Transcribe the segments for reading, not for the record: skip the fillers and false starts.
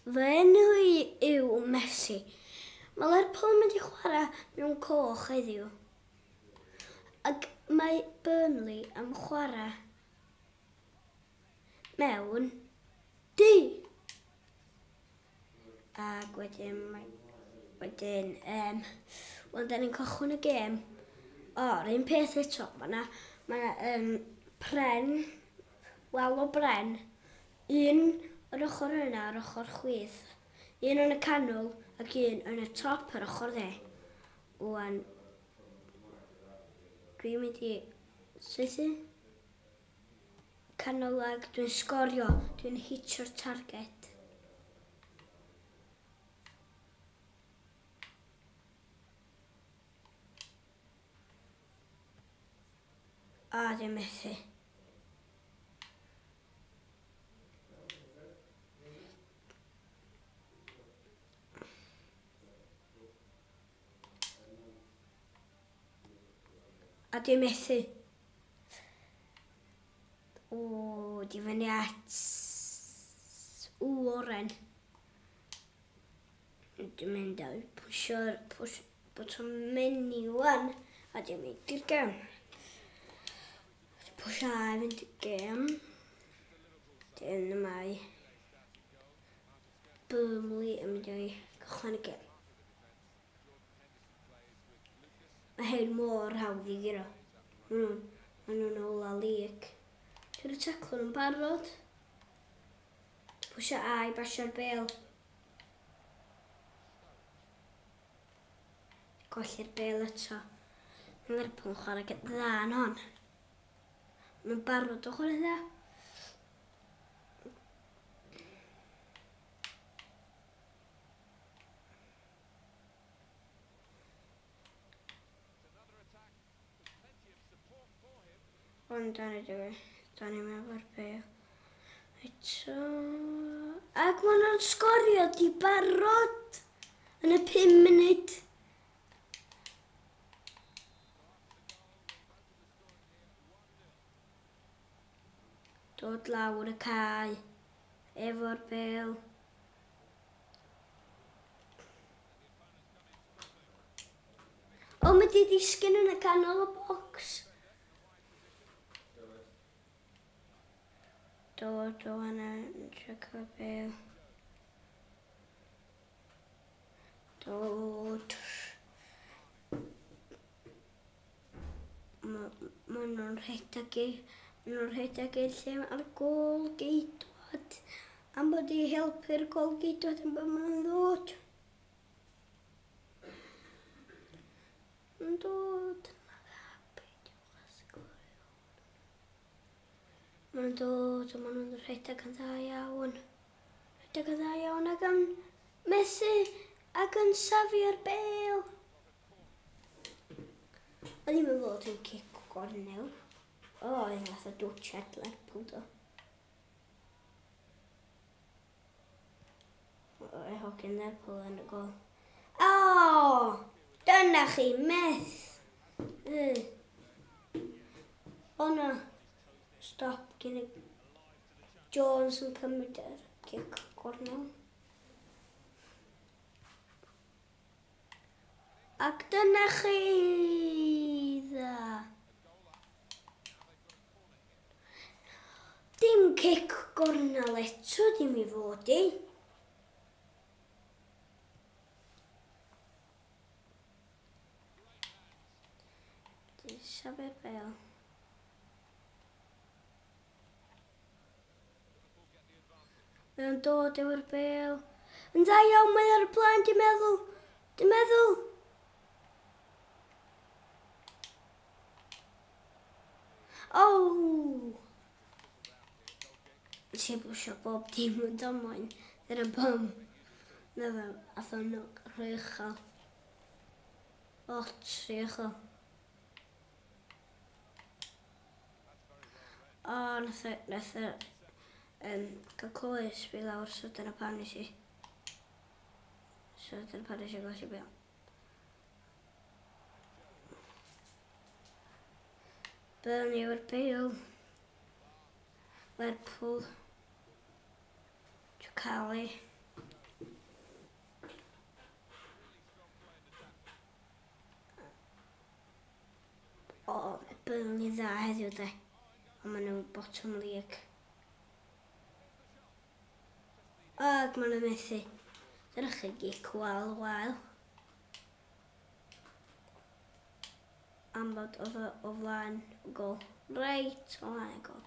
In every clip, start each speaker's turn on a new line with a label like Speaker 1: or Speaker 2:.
Speaker 1: Fy enw i yw Messi. Mae Lerpwl yn mynd i chwarae mewn coch heddiw. Ac mae Burnley am chwarae mewn du. Ac wedyn, mae, wedyn, wan da ni'n cychwyn y gêm. O, yr un peth eto. Mae yna ma pren, wal o bren, un yr ochr yna ar ochr chwith, un yn y canol ac un yn y top ar ochr dde. Wan, dwi'n mynd i saethu canol ag dwi'n sgorio, dwi'n hitio'r target. A, dwi'n methu. A dwi'n methu. O, di fyny at... O, oren. Dwi'n mynd a pwysio'r push botwm menu wan. A dwi'n mynd i'r gem. Dwi'n pwysio A i fynd i'r gem. Dyn mae Burnley yn mynd i gychwyn y gem. Mae hyn mor hawdd i guro. Maen nhw'n ola league. Dwi'n taclo nhw'n barod. Pwysio A i basio'r bel. Colli'r bel eto. Mae Lerpwl yn chwarae dda yn hon. Maen nhw'n barod o chwarae dda. Ond da ni dwi. Da ni'n efo'r bel. Eto. Ac maen nhw'n sgorio di barod yn y 5 munud. Dod lawr y cae efo'r bel. O, mae di disgyn yn y canol y bocs. Dod o hwnna yn trio cael bel. Dod. Ma nhw'n rhedeg i, ma nhw'n rhedeg i'r lle ar gôl geidwad. Am bod i helpu'r gôl geidwad am bod maen nhw'n ddod. Yn dod. Peidiwch â sgorio. Maen nhw'n dod a maen nhw'n rhedeg yn dda iawn. Rhedeg yn dda iawn ac yn methu ac yn safio'r bel. O ddim yn fod yn cic gornel. O, oedd fath o dwtsiad Lerpwl do. O, e hogyn Lerpwl yn y gol. O! Dyna chi, meth! O na. Stop gen i Jones yn cymryd yr cic gornel. Ac dyna chi dda. Dim cic gornel eto dim i fod i. Safio'r bel. Mae o'n dod efo'r bel. Yn dda iawn, mae ar y blaen, dwi'n meddwl. Dwi'n meddwl. Oh! Nes i bwysio bob dim yn damwain. Dyna pam. Nefo, ath o'n rhy uchel. Lot rhy uchel. O, nath e, nath e, cael coes fi lawr, so dyna pam nes i. So dyna pam nes i golli bel. Burnley efo'r bel. Lerpwl. Chocali. O, mae Burnley dda heddiw de. Ond maen nhw bottom league. Ac maen nhw'n methu. Dyna chi gic wael wael. Am bod oedd o o flaen y gol. Reit o flaen y gol.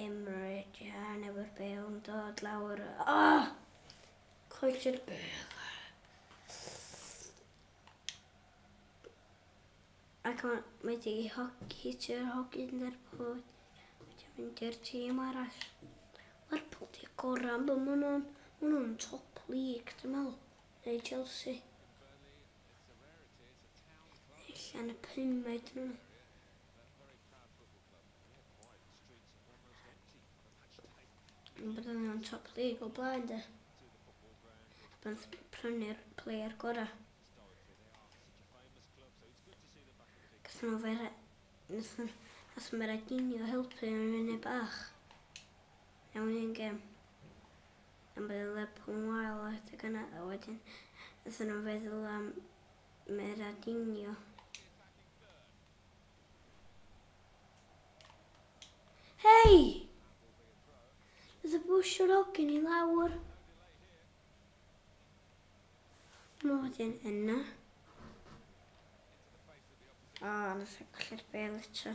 Speaker 1: Emre Can efo'r bêl yn dod lawr. Oh! Colli'r bêl. Ac mae wedi hitio'r hogyn Lerpwl. Wedi mynd i'r tîm arall. Lerpwl di gorau am bod maen nhw'n ma nhw'n top league, dwi'n meddwl. Neu Chelsea. Allan y pumed nhw. Yn bod nhw'n top league o blaen de. Bydd prynu'r player gorau. Gath nhw fer... Nath Meradinho helpu yn munud bach. Mewn un gêm. Am bod y Lerpwl yn wael adeg yna, a wedyn nath nhw feddwl am Meradinho. Hei! Nath y bwsio'r hogyn i lawr. Mae wedyn yna. O, nath o golli'r bêl eto.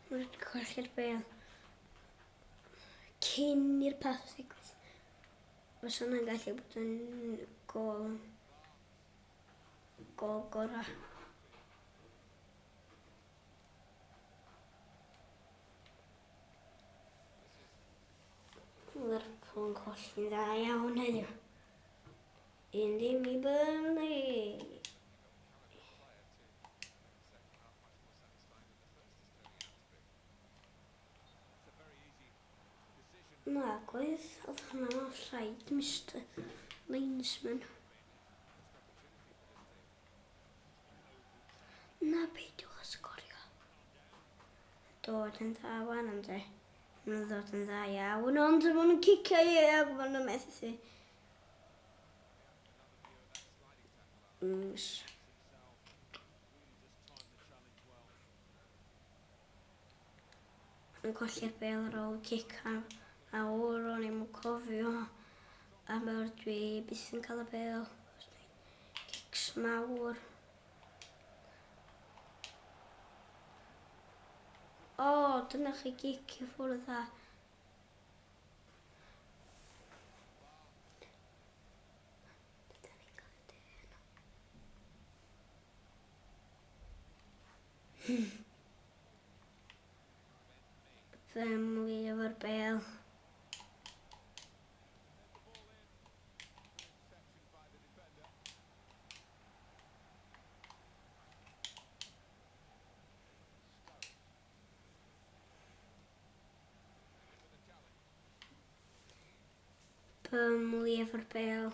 Speaker 1: Mae wedi colli'r bêl. Cyn i'r pas ddigwydd. Fysa hwnna'n gallu bod yn gol. Gol gorau. Lerpwl yn colli'n dda iawn heddiw. 1-0 i Burnley. Na, gwaith, oedd hwnna'n offside, Mr Linesman. Na, peidiwch â sgorio. Dod yn dda wan, ynddi. Maen nhw'n ddod yn dda iawn, ond maen nhw'n cicio i ac maen nhw'n methu. Ings. Yn colli'r bêl ar ôl cic ar awr, o'n i'm yn cofio am yr dwi byth yn cael y bêl. Cics mawr. O, dyna chi gic i ffwrdd dda. Burnley efo'r bêl. Burnley efo'r bêl.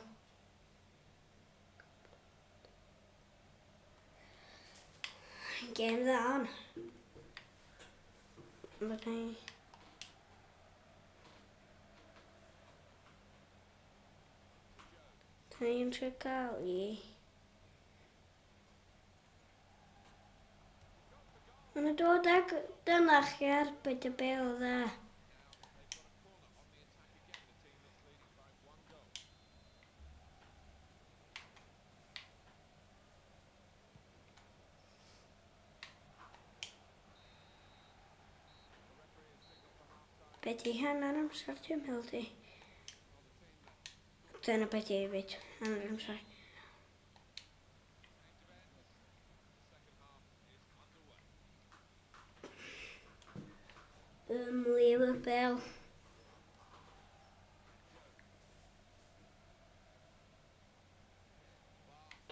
Speaker 1: Gêm dda hon. Byddai... Da ni'n trio gael i. Mae'n dod ag dyna chi arbed y bêl dda. Be di hanner amser dwi'n meddwl di? Dyna be di hefyd, hanner amser. Burnley efo'r bêl.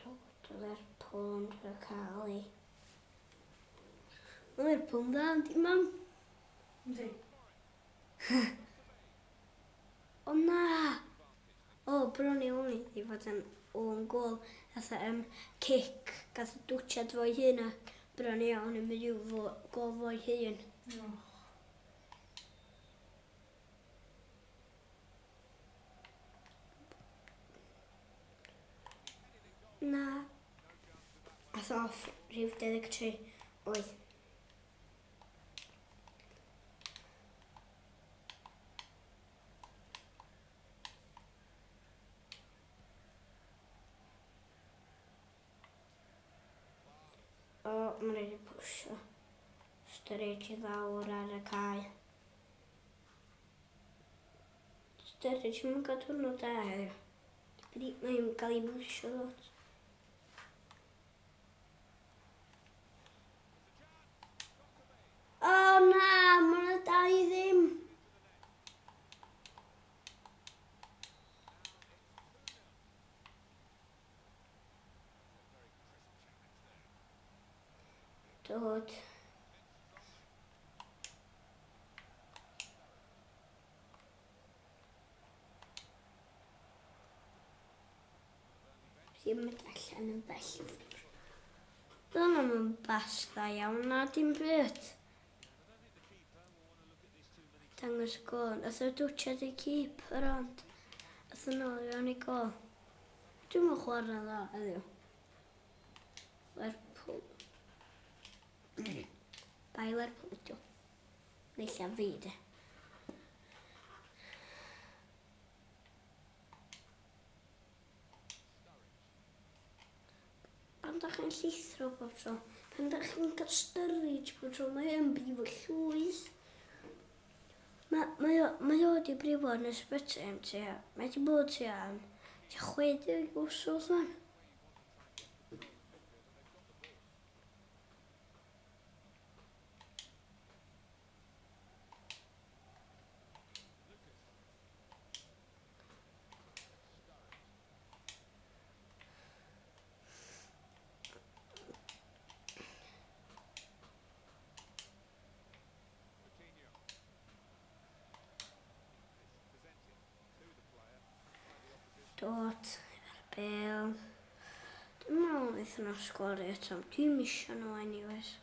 Speaker 1: Dod Lerpwl yn trio cael ei. Mae Lerpwl yn dda, yndi mam?
Speaker 2: Yndi.
Speaker 1: O na! O, bron iawn i fod yn own goal. Nath cic, gath o dwtsiad fo'i hun a bron iawn yn mynd i'w gol fo'i hun.
Speaker 2: Oh.
Speaker 1: Na. Ath off rhif 23 oedd. O, mae'n rhaid i pwysio. Sturridge i lawr ar y cae. Sturridge yn cael diwrnod da heddiw. Mae'n cael ei bwysio lot. O na, mae'n y 2-0. Dod. Ddim mynd allan yn bell. Dyna nhw'n bas dda iawn na dim byd. Dangos y gol. Nath o dwtsiad y keeper ond. Nath o nôl iawn i gol. Dwi'm yn chwarae dda heddiw. Lerpwl. Bai Lerpwl ydw. Neu fi de. Pan da chi'n llithro bob tro, pan da chi'n cael Sturridge bob tro, mae o'n brifo llwyth. Mae o wedi brifo yn ysbyty am tua, mae wedi bod tua am 60 wsos man. Dod ar bêl. Dwi'n meddwl wnaethon nhw sgorio eto. Dwi'n misio nhw anyways.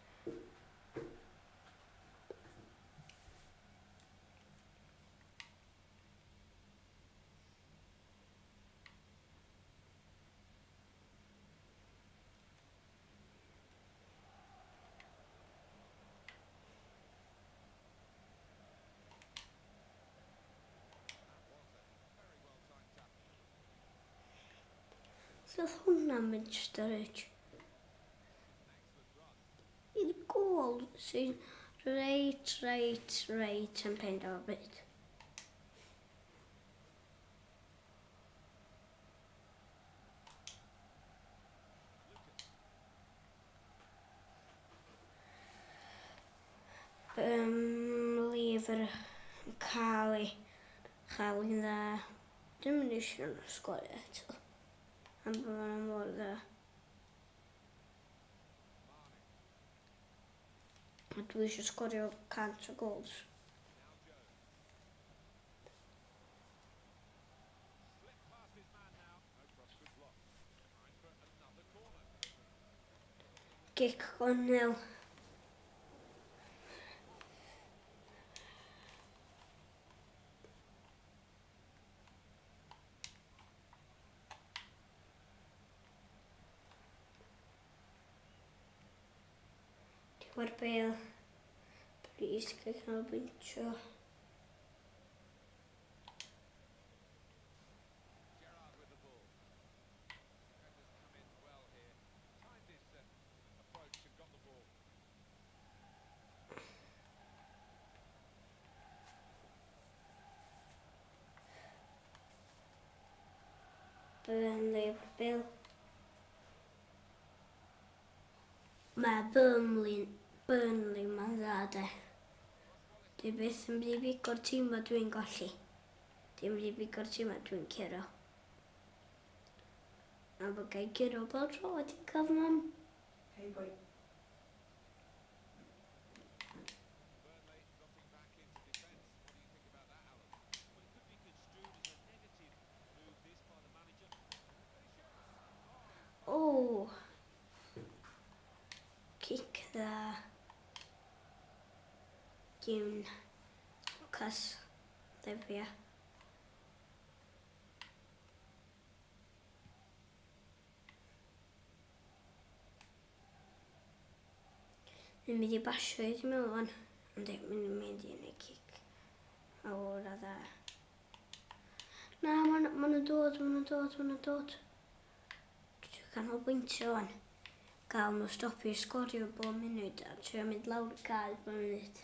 Speaker 1: Roedd hwnna'n mynd Sturridge. I'r gôl sy'n reit, reit, reit yn pen o byd. Lyfr yn cael ei chael yn dda. Dwi'n mynd eisiau nhw sgorio eto. Am bod nhw mor dda. A dwi eisiau sgorio 100 o goals. Gic gornel. Dew'r bêl. Please, gael canolbwyntio.
Speaker 2: Gerrard with the ball. Defenders come in well here. Timed his approach and got the ball.
Speaker 1: Burnley efo'r bêl. Mae Burnley ma'n dda de. Dwi byth yn mynd i bigo'r tîm ma dwi'n golli. Dwi'n mynd i bigo'r tîm ma dwi'n curo. A bod gael curo bob tro wedi cael mam.
Speaker 3: Hey boy.
Speaker 2: Burnley dropping back into defence. What do you think about that, Alan?
Speaker 4: Well, it could be construed as a negative move, this, by the manager.
Speaker 1: O! Cic dda. Gyn Lucas Lavia. Mae'n mynd i basio i, dwi'n meddwl, wan. Ond mae'n mynd i wneud cic. Awr a dda. Na, maen ma nhw'n dod, maen nhw'n dod, maen nhw'n dod. Dwi'n canolbwyntio wan. Gael nhw stopio sgorio bob munud a trio mynd lawr y cae bob munud.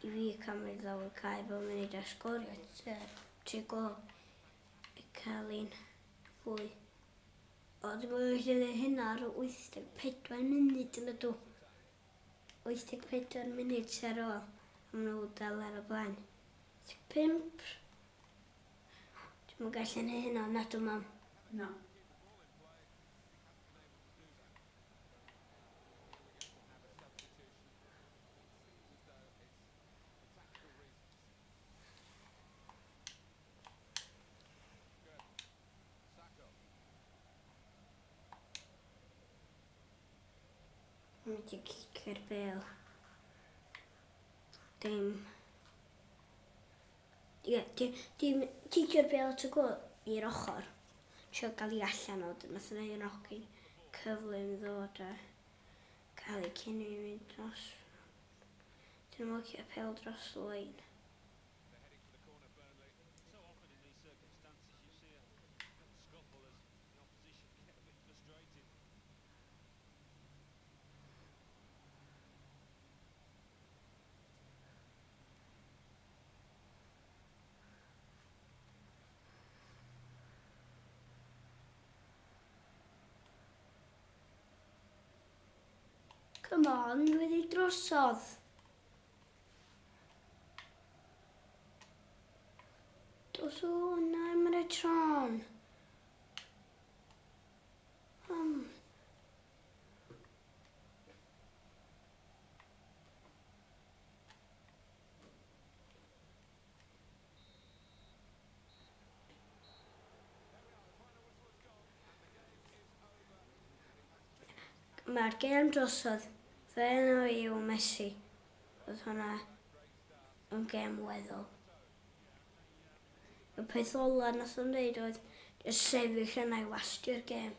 Speaker 1: I fi cael mynd lawr y cae bob munud a sgorio tri gol i cael un fwy. O, dwi'n gallu gwneud hynna ar 84 munud yn ydw. 84 munud sy ar ôl. A maen nhw dal ar y blaen. 85. Dwi'n gallu gwneud hynna, nadw mam.
Speaker 3: Na.
Speaker 1: Mynd i cicio'r bêl. Dim. Ie, dim cicio'r bêl at y gôl i'r ochr. Trio gael i allan o, nath yna un hogyn cyflym ddod a cael ei cyn i mynd dros. Dyn nhw'n licio'r pêl dros y lein.
Speaker 2: They're heading for the corner, Burnley.
Speaker 4: So often in these circumstances you see a little scuffle as the opposition get a bit frustrated.
Speaker 1: Come on, dwi wedi drosodd. Dos o, na, mae'n tron. Mae'r gêm drosodd. Fy enw i yw Messi. Oedd hwnna yn gêm weddol. Y peth ola nath o'n dweud oedd jyst sefyll yna i wastio'r gêm.